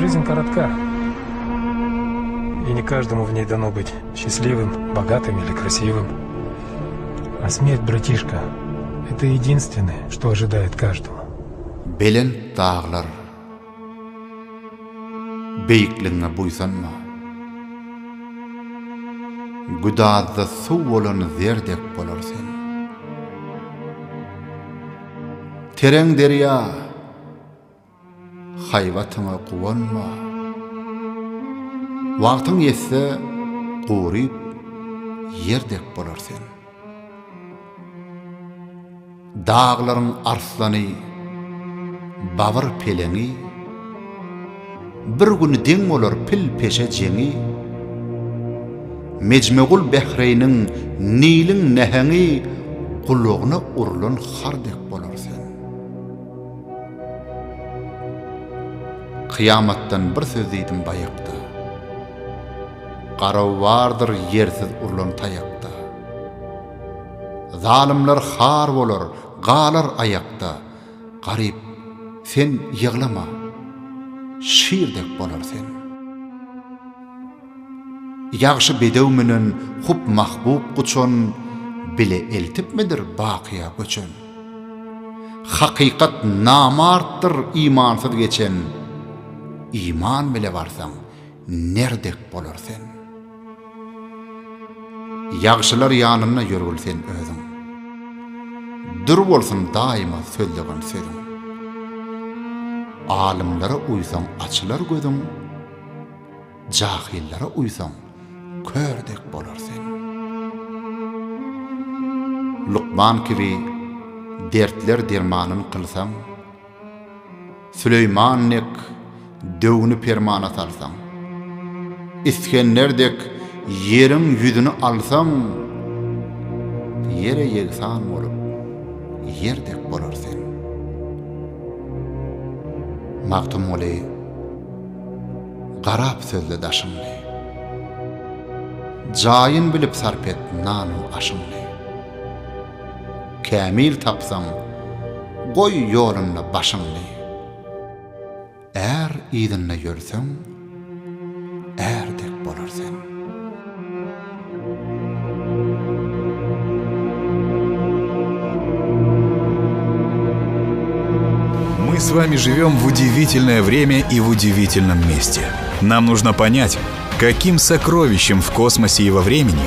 Жизнь коротка. И не каждому в ней дано быть счастливым, богатым или красивым. А смерть, братишка, это единственное, что ожидает каждого. Belent daglar, beýikligiňe buýsanma. Güdazda suw bolan zer dek bolar sen. Tereň derýa, haýbatyňa guwanma. Wagtyň ýetse, guryp, ýer dek bolar sen. Daglaryň arslany, babyr peleňi, Bir güni deň bolar pil-peşe jeňi. Mejmegul Bähreýniň, Niliň näheňi, Gulagyna urlan har dek bolar sen. Kyýamatdan bir söz diýdim baýakda. Garaw bardyr ýersiz urlan taýakda. Zalymlar har bolar, galar aýakda. Garyp, sen ýyglama, şir dek bolar sen. Ýagşy bedew münen, hup mahbup guçan, Bile eltipmidir bakyýa göçen. Hakykat namartdyr imansyz geçen, Iman bile barsaň, ner dek bolar sen. Ýagşylar ýanynda ýörgül sen özüň. Dür bolsun daýyma sözlegen sözüň. Alymlara uýsaň açylar gözüň, Jahyllara uýsaň kör dek bolar sen. Lukman kibi dertler dermanyn kylsaň, Süleýman dek döwüni permana salsaň, Isgender dek ýeriň ýüzüni alsaň, Ýere ýegsan bolup, ýer dek bolar sen. Magtymguly, garap sözle daşyňny. Jaýyn bilip sarp et nanu-aşyňny. Kämil tapsaň, goý ýolunda başyňny. Är yzynda ýörseň, är dek bolar sen. Мы с вами живем в удивительное время и в удивительном месте. Нам нужно понять, каким сокровищем в космосе и во времени.